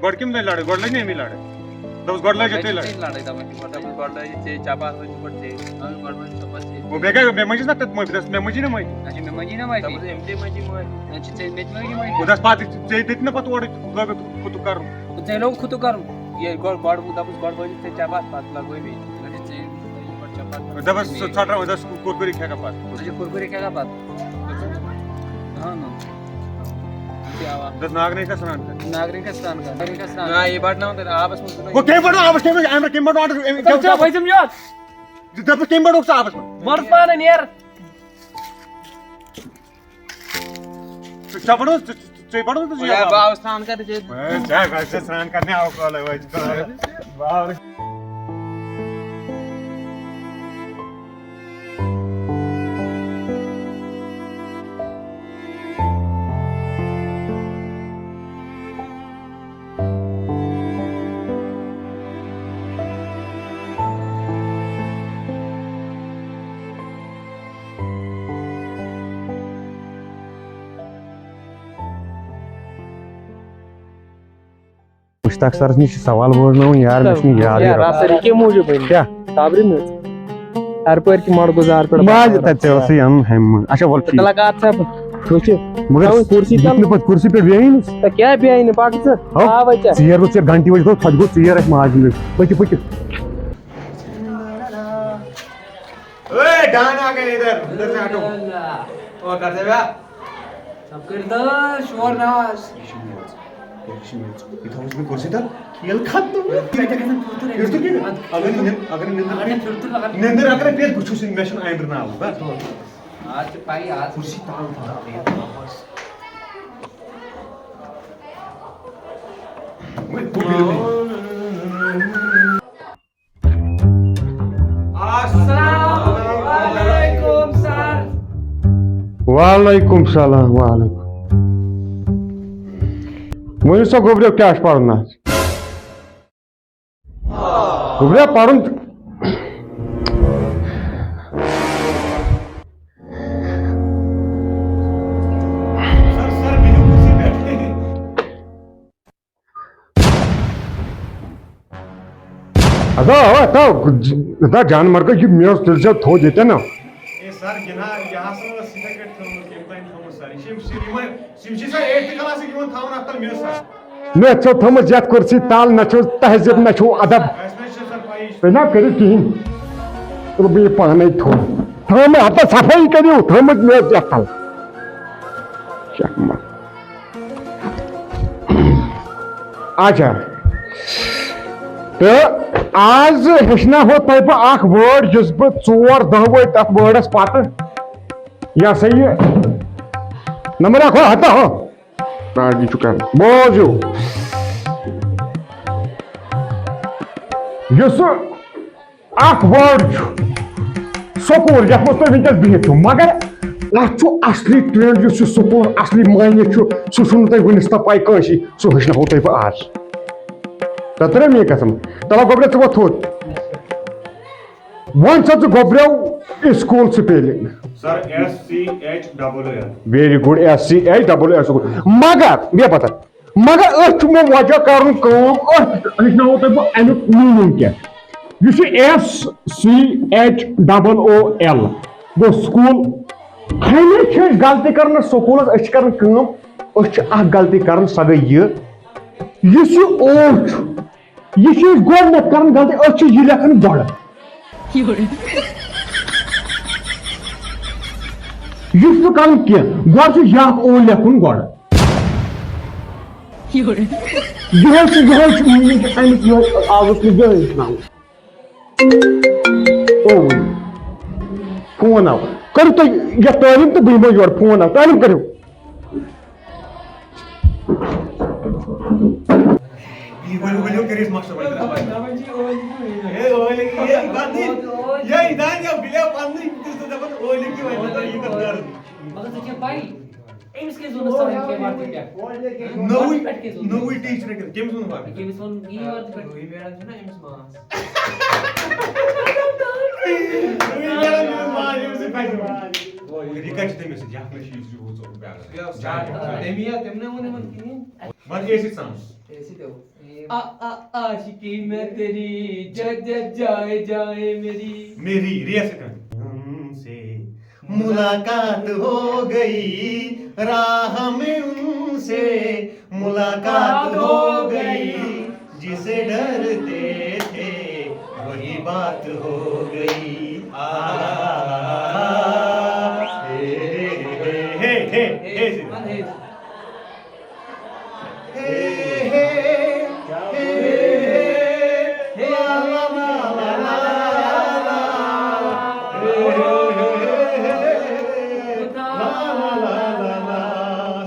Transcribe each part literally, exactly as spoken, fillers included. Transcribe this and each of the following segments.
گۄڈٕ کٔمۍ لٲج لڑٲے؟ گۄڈٕ لٲج نہ أمی لڑٲے۔ دوٚپُس، گۄڈٕ لٲج ژےٚ لڑٲے۔ ژےٚ لڑٲے دَپان چھِ گۄڈٕ، دَپان گۄڈٕ لٲج ژےٚ، چاپاس لٲج گۄڈٕ ژےٚ۔ اَوے گۄڈٕ وَنہِ چاپاس ژےٚ۔ گوٚو، مےٚ کیٛاہ، مےٚ منٛجِس نہ تَتہِ مٲفی، مےٚ منٛجی نہ مٲفی۔ اچھا، مےٚ منٛجی نہ مٲفی۔ دَپُس، أمۍ ژےٚ منٛجی مٲفی۔ اچھا، ژےٚ مےٚ تہِ منٛجی مٲفی۔ گوٚو، دَس پَتہٕ ژےٚ دِتۍ نہ پَتہٕ اورٕ لٲگِتھ خُتُک کَرُن۔ ژےٚ لوگ خُتُک کَرُن۔ ییٚلہِ گۄڈٕ، گۄڈٕ ووٚن، دَپُس، گۄڈٕ وٲلِو ژےٚ چاپاس، پَتہٕ لَگوے مےٚ۔ اچھا، ژےٚ لٲگِو گۄڈٕ چاپاس، پَتہٕ دَپُس، لَگوے سُہ مےٚ۔ ژھۄٹراو، دَپُس، کُرکُرے کھٮ۪کھا پَتہٕ۔ اچھا، کُرکُرے کھٮ۪کھا پَتہٕ۔ اہن۔ تہِ آو۔ دَس ناگرٕے کَتھ سرٛان کَر۔ ناگرٕے کَتھ سرٛان کَر۔ ناگرٕے کَتھ سرٛان کَر۔ نا، یہِ بَڑناو تیٚلہِ آبَس منٛز۔ گوٚو کٔمۍ بَڑو آبَس، کٔمۍ بَڑو؟ اَمہِ کٔمۍ بَڑو آبَس؟ أمۍ ژٕ کیٛاہ چھُکھ وۄزُم یوت؟ دَپُس، کٔمۍ بَڑوکھ ژٕ آبَس منٛز؟ وَن پانہٕ نیر۔ ژٕ کیٛاہ بَڑوکھ؟ ژٕ، ژٕ، ژٕ بَڑوکھ ژٕ یہِ ہے، آب؟ بہٕ آوُس سرٛان کَرنہِ ژےٚ۔ ہے، ژےٚ گژھِ سرٛان کَرنہِ، آو کالے وۄنۍ۔ بہٕ آوُس۔ مشتاق سرس نِش چھُ سوال بوزناوُن یار، مےٚ چھُنہٕ یادٕے یار، رٹان۔ اَصٕل، یہِ کَمہِ موٗجوٗب أنۍ؟ کیٛاہ؟ صبرِ نہٕ۔ ہر پٲرۍ کہِ مَڑ گُزار پٮ۪ٹھ بہٕ حظ تَتہِ ژےٚ اوسُے اَنُن ہُمہِ منٛز۔ اچھا، وَلہٕ ٹھیٖک۔ تَلہ کَتھ ژےٚ وٕچھِ، مگر تھاوُن کُرسی یہِ تَل۔ نہٕ پَتہٕ کُرسی پٮ۪ٹھ بیٚہہِ نہٕ۔ تہٕ کیٛاہ بیٚہہِ نہٕ، پَکھ ژٕ۔ ہو، آوَے ژےٚ۔ ژیر گوٚو، ژیر گھنٹی وٲج گوٚو، تھوٚد گوٚو، ژیر اَسہِ ماجہِ نِش۔ پٔکِو، پٔکِو۔ اے، ڈان آ گئے ادھر، ادھر سے ہٹو۔ اور کر دے بیا۔ سب کر دو، شور نہ آس۔ یہ چھ میژ، یہ چھ میژ۔ یہ تھاوو أسۍ کُرسی تل، کھیل ختم۔ پھر تہِ گژھن پھر تہِ یُس تہِ کینٛہہ، اگر نہٕ، اگر نہٕ نیٚنٛدٕر اگر نہٕ پھر تہِ، اگر نہٕ نیٚنٛدٕر اگر نہٕ پیٚیہِ، بہٕ چھُس یہِ، مےٚ چھُنہٕ آیندٕ ناو، بس۔ آز چھِ پَیی، آز کُرسی تل تھاو۔ وۄنۍ کُل ییٚلہِ السلام علیکم سر۔ وعلیکم سلام، وعلیکم۔ ؤنِو سا گوٚبریو، کیٛاہ چھُ پَرُن آز؟ گوٚبریو، پَرُن۔ سر، سر، بِہِو کُرسی پٮ۪ٹھ۔ ادا، ادا، ادا، جان مرگا، یہِ مےٚ اوس تیٚلہِ ژےٚ تھوٚد ییٚتٮ۪ن نا۔ اے سر، یہِ نا، یہِ ہسا ٲس یِتھَے کٲٹھۍ تھٲومٕژ، ییٚمہِ تام تھٲومٕژ سر۔ یہِ چھِ یِم سِنۍ یِمَے، یِم چھِ سر eighth class یِوان تھاوان اَتھ تل میٚژ سر۔ مےٚ ژےٚ تھٲومٕژ یَتھ کُرسی تل، نہ چھُو تہذیب، نہ چھُو ادب۔ اَسہِ نہ چھِ سر پَیی۔ تُہۍ نا کٔرِو کِہیٖنۍ۔ تُلہٕ بہٕ یہِ پانَے تھوٚد۔ تھٲومٕژ ہَتَس صفٲیی کٔرِو، تھٲومٕژ میٚژ یَتھ تل۔ شکمت۔ اچھا۔ تہٕ آز ہیٚچھناوہو تۄہہِ بہٕ اکھ word یُس بہٕ ژور دۄہ وٲتۍ تتھ wordس پتہٕ۔ یہِ ہسا یہِ نمبر اکھ ہو، ہتا ہو۔ راجی چھُ کران۔ بوزِو۔ یُس سُہ اکھ word چھُ سکوٗل، یَتھ منٛز تُہۍ وٕنکیٚس بِہِتھ چھِو، مگر اَتھ چھُ اَصلی trend یُس یہِ سکوٗل اَصلی معنی چھُ، سُہ چھُنہٕ تۄہہِ وٕنِس تام پَے کٲنٛسی، سُہ ہیٚچھناوہو تۄہہِ بہٕ آز۔ تۄہہِ تٔرِو میٛٲنۍ قسم؟ تَلہ گۄبریا، ژٕ وۄتھ تھوٚد۔ وۄنۍ سا ژٕ گۄبریو school spelling۔ Sir, S C H double L۔ Very good, S C H double L school۔ مگر، بیٚیہِ پَتہ، مگر أتھۍ چھُ مےٚ وجہ کرُن کٲم، أتھۍ ہیٚچھناوو تۄہہِ بہٕ اَمیُک meaning کیٛاہ۔ یُس یہِ S C H double O L گوٚو school۔ ہمیشہِ چھِ أسۍ غلطی کران سکوٗلس، أسۍ چھِ کران کٲم، أسۍ چھِ اکھ غلطی کران، سۄ گٔے یہِ، یُس یہِ O چھُ، یہِ چھِ أسۍ گۄڈٕنٮ۪تھ کران غلطی، أسۍ چھِ یہِ لیکھان گۄڈٕ۔ یہِ چھُنہٕ کرُن کینٛہہ، گۄڈٕ چھُ یہِ اکھ O لیکھُن گۄڈٕ۔ یِہوٚے چھُ، یِہوٚے چھُ meaning اَمیُک، یِہوٚے آوُس نہٕ یِہوٚے ہیٚچھناوُن۔ او، فون آو۔ کٔرِو تُہۍ یَتھ تعلیٖم تہٕ بہٕ یِمو یورٕ۔ فون آو، تعلیٖم کٔرِو۔ یہِ ؤلِو، ؤلِو، کٔرِو أسۍ مۄخصر وۄنۍ۔ ہے، ٲلۍ، یہِ بَنٛدٕے۔ یہِ دانہِ آو بِلیو پَننُے، تہِ چھُ دَپان ٲلۍ کہِ وۄنۍ یہِ کَتھ کَرُن۔ مگر ژےٚ چھےٚ پَیی، أمِس کیٛازِ ووٚن نہٕ سَرَن کینٛہہ وَردی پٮ۪ٹھ؟ نوٚوُے، وَردی پٮ۪ٹھ کیٛازِ ووٚن؟ نوٚوُے teacher کٔرِتھ، کٔمِس ووٚن وَردی؟ أمِس ووٚن یی وَردی پٮ۪ٹھ۔ نوٚوُے میڈم چھِنہ أمِس ماس۔ نوٚوُے میڈم أمِس ماس، أمِس سۭتۍ پَزِ وَردی۔ یہِ کَتہِ چھِ تٔمِس سۭتۍ؟ یَتھ منٛز چھِ یُس یہِ ہُہ ژوٚپ بیٛاکھ۔ یہِ اوس جان start جان۔ تٔمی آو، تٔمۍ نہ ووٚن یِمَن کِہیٖنۍ۔ One A C ژَم۔ ऐसे तो, ए, आ, आ, आशिकी मैं तेरी, जा, जा, जाए, जाए मेरी। मेरी रियासत हमसे मुलाकात हो गई, राह में उनसे मुलाकात हो गई, जिसे डरते थे वही बात हो गई। आ, हे, हे, हे, हे, हे, हे, हे।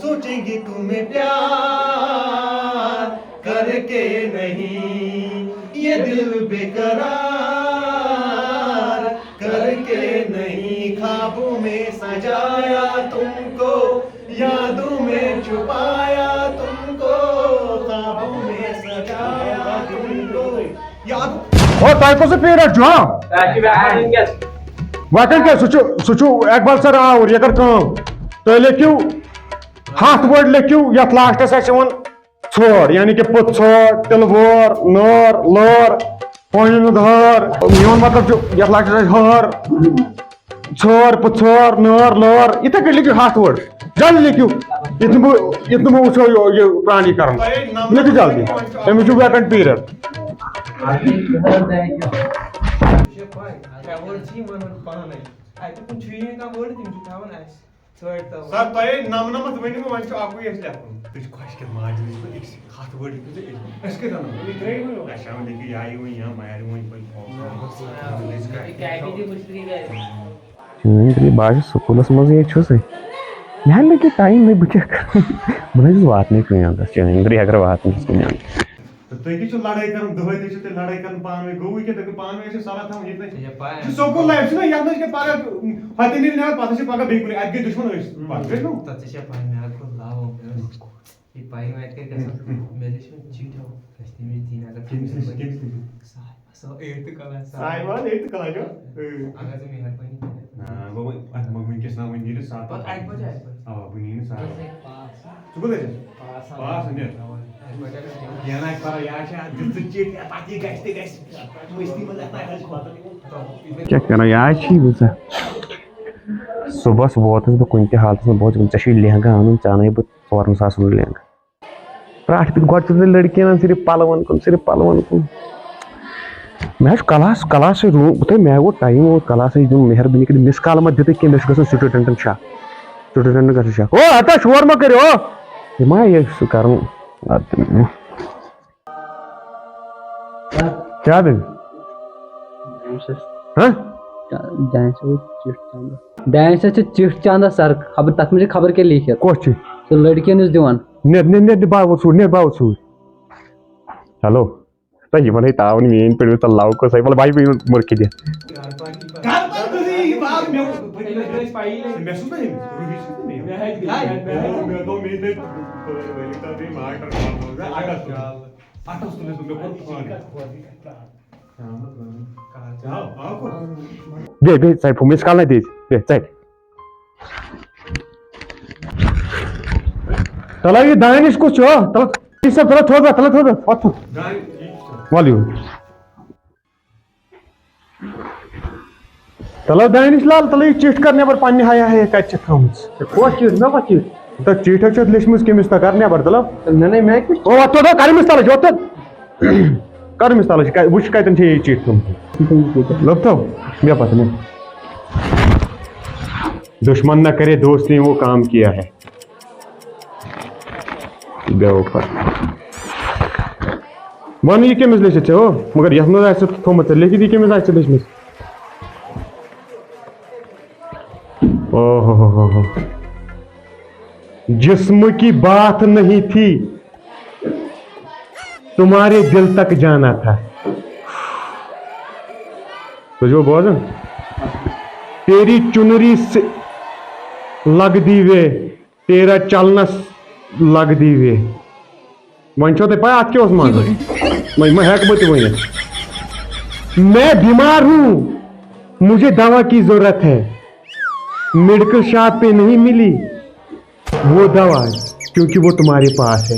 सोचेंगे तुम्हें प्यार करके नहीं, ये दिल बेकरार करके नहीं, ख्वाबों में सजाया तुमको, यादों में छुपाया तुमको, ख्वाबों में सजाया तुमको। याद और टाइप से पेरेंट जो हाँ। وۄنۍ کَرِ کیٛاہ؟ سُہ چھُ، سُہ چھُ اقبال سر آوُر، یہِ کَر کٲم۔ تُہۍ لیکھِو ہَتھ word، لیکھِو یَتھ لاسٹَس آسہِ یِوان ژھور، یعنی کہِ پُژھ ژھور، تِلہٕ وور، نٲر، لٲر، پۄنٛجہِ ہُنٛد ہٲر۔ میون مطلب چھُ یَتھ لاسٹَس آسہِ ہٲر، ژھٲر، پُژھ ژھٲر، نٲر، لٲر، یِتھَے کٔنۍ لیکھِو ہَتھ word۔ جلدی لیکھِو، یُتھ نہٕ بہٕ، یُتھ نہٕ بہٕ وٕچھو یہِ، یہِ پرٛانی کَرُن۔ لیکھِو جلدی، أمِس چھُ vacant period۔ ژےٚ چھےٚ پَے، کیٛاہ word چھِ یِم وَنان پانَے؟ اَتہِ کُن چھُیی نہٕ کانٛہہ word، تِم چھِ تھاوان اَسہِ ژھٲرۍ تَوَے۔ سَر، تۄہہِ نَمنَمَتھ ؤنِو، وۄنۍ چھُ اَکُے اَسہِ لیکھُن۔ تُہۍ چھِو خۄش کِتھ ماجہِ نِش تہٕ أکِس ہَتھ word لیکھِو تُہۍ أکِس۔ أسۍ کَتہِ اَنو؟ یہِ ترٛٲیِو وۄنۍ۔ اَسہِ چھِ اَنُن لیکھِتھ یہِ آیہِ وۄنۍ یا مَرِ وۄنۍ پَتہٕ فون۔ أسۍ کَتہِ؟ یہِ کیٛازِ دِمو أسۍ ترٛےٚ گَرِ؟ چٲنۍ ترٛےٚ بہٕ حظ چھُس سکوٗلَس منٛزٕے ییٚتہِ چھُسٕے۔ مےٚ حظ لٔگۍ یہِ ٹایم، مےٚ بہٕ کیٛاہ کَرٕ؟ بہٕ نہ حظ چھُس واتنٕے کُنہِ اَندَس، چٲنۍ ترٛےٚ اگر واتنٕے چھُس کُنہِ اَندَس۔ تہٕ تُہۍ کیٛاہ چھِو لڑٲے کران؟ دۄہے تُہۍ چھِو تُہۍ لڑٲے کران پانہٕ ؤنۍ۔ گوٚوٕے کیٛاہ؟ تُہۍ گٔژھِو پانہٕ ؤنۍ ٲسِو صلاح تھاوٕنۍ ییٚتہِ نَس۔ ژےٚ چھےٚ پَے؟ یہِ چھُ سکوٗل لایف چھُنہ، یَتھ منٛز چھِ پَگاہ ہۄتٮ۪ن ییٚلہِ نٮ۪بر، پَتہٕ چھِ پَگاہ بیٚیہِ کُنہِ، اَتہِ گٔے دُشمَن أسۍ۔ ہُم۔ پَتہٕ گٔے نو۔ تَتھ ژےٚ چھےٚ پَے، مےٚ حظ کوٚر love، مےٚ اوس یہِ پَے، وۄنۍ اَتہِ کَتہِ گژھان؟ مےٚ حظ ٲسۍ یِم چِٹھۍ ہاوان، اَسہِ تٔمِس دِنۍ اگر کٔمِس نِش؟ کٔمِس نِش؟ ساحِبَس، ٲٹھتھ کلاس۔ ساحِبَس ٲٹھتھ کلاس چھُ؟ اۭں۔ اگر ژٕ مہربٲنی کٔرِتھ۔ آ، گوٚو وۄنۍ، اَتھ مۄکھ وٕنکیٚس نا وۄنۍ نیٖرِتھ سَتھ۔ پَتہٕ اَکہِ بَجہِ، اَکہِ بَجہِ۔ اَوا، بہٕ نیٖرِتھ سَتھ۔ ژٕ کوٚت ٲسۍ؟ پاس پاس اَننہِ۔ کینٛہہ نہ پَرواے، یہِ آسہِ اَتھ دِژٕتھ چِٹھۍ، پَتہٕ یہِ گژھِ تہِ گژھِ۔ مٔستی منٛز اَتھ نہ آسہِ پَتہٕ۔ کیٛاہ کَرو، یہِ آسہِ چھِی بوٗزا۔ صُبحَس ووتُس بہٕ کُنہِ تہِ حالتَس منٛز، بہٕ اوسُس دَپان، ژےٚ چھُے لہنٛگا اَنُن، ژےٚ اَنَے بہٕ ژورَن ساسَن ہُنٛد لہنٛگا۔ پرٛٹھ پٮ۪ٹھ گۄڈٕ چھُس بہٕ لٔڑکِیَن سۭتۍ پَلوَن کُن، صرف پَلوَن کُن۔ مےٚ حظ چھُ کلاس، کلاس سۭتۍ روٗم، تہٕ مےٚ ووت ٹایم ووت کلاسٕے دیُن، مہربٲنی کٔرِتھ مِس کال مہ دِتُے کینٛہہ، مےٚ چھُ گژھُن سٹوڈنٹن شک، سٹوڈنٹن گژھُن شک۔ او ہتا شور مہ کٔرِو، او۔ یہِ ما یہِ چھُ کرُن، اَدٕ کیٛاہ دٔلیٖل؟ ہہ؟ دانہِ سا چھِ چِٹھ چندا۔ دانہِ سا چھِ چِٹھ چندا سر، خبر تتھ منٛز چھِ خبر کیٛاہ لیٖکھِتھ۔ کۄس چھِ؟ سُہ لڑکِیَن یُس دِوان۔ نیر، نیر، نیر، باوُر سوٗر، نیر باوُر سوٗر۔ ہیلو۔ تہٕ یِمن ہے تاوان میٲنۍ پٲٹھۍ، مےٚ تَل لَو کٔر سۄ، وَلہٕ بہٕ ہا یہِ مُرکہِ دِتھ۔ گَرٕ پَتہٕ یہِ باغ مےٚ اوس، بہٕ تہِ مےٚ ٲسۍ پَیی نہٕ۔ مےٚ سوٗز نہ أمِس، روٗہی سوٗز نہ مےٚ۔ مےٚ ہَتہِ گٔے، ہاے، مےٚ ہَتہِ۔ مےٚ دوٚپ، مےٚ تہِ، مےٚ تہِ ماسٹر اَٹَس تُلِس بہٕ، مےٚ کوٚر فون۔ آو، آو کوٚر۔ بیٚیہِ، بیٚیہِ ژَٹہِ فون، مِس کال نہ دِتھ، بیٚیہِ ژَٹہِ۔ تَلہٕ یہِ دانِش کُس چھُ؟ تَلہٕ یہِ سا، تَلہٕ تھوٚد وَتھ، تَلہٕ تھوٚد وَتھ، وَتھ تھوٚد۔ وَلہٕ یور۔ تَلہٕ دانِش لال، تَلہٕ یہِ چِٹھ کَر نٮ۪بر پنٛنہِ ہَیہِ ہَیہِ کَتہِ چھِ تھٲومٕژ؟ ژےٚ کۄس چِٹھ؟ مےٚ کۄس چِٹھ؟ تہٕ چِٹھ حظ چھِ اَتھ لیچھمٕژ کٔمِس تام، کَر نٮ۪بر تَلہٕ۔ نہ، نہ، مےٚ کُس؟ او، وَتھ تھوٚد، کَر أمِس تَلہٕ، یوٚت تھوٚد۔ کر أمِس تَلہٕ چھِ، وٕچھ کَتٮ۪ن چھِ یہِ چِٹھۍ تھٲومٕژ۔ لوٚب تھو، مےٚ پَتہٕ مےٚ۔ دُشمن نہ کرے دوستی، وہ کام کیا ہے۔ بے وفا۔ وَن یہِ کٔمِس لیٚچھِتھ ژےٚ ہو؟ مگر یَتھ منٛز آسہِ ژےٚ تھوٚمُت، ژےٚ لیٚکھِتھ یہِ کٔمِس آسہِ ژےٚ لیٚچھمٕژ؟ او ہو ہو ہو ہو۔ جسم کی بات نہیں تھی، تمہارے دل تک جانا تھا۔ تُہۍ چھِوا بوزان؟ تیری چُنری سے لگ دی وے، تیرا چلنا لگ دی وے۔ وۄنۍ چھو تۄہہِ پَے اَتھ کیٛاہ اوس منٛزٕ؟ وۄنۍ ما ہٮ۪کہٕ بہٕ تہِ ؤنِتھ۔ میں بیمار ہوں، مجھے دوا کی ضرورت ہے، میڈیکل شاپ پہ نہیں ملی، وہ دوا، کیونکہ وہ تمہارے پاس ہے۔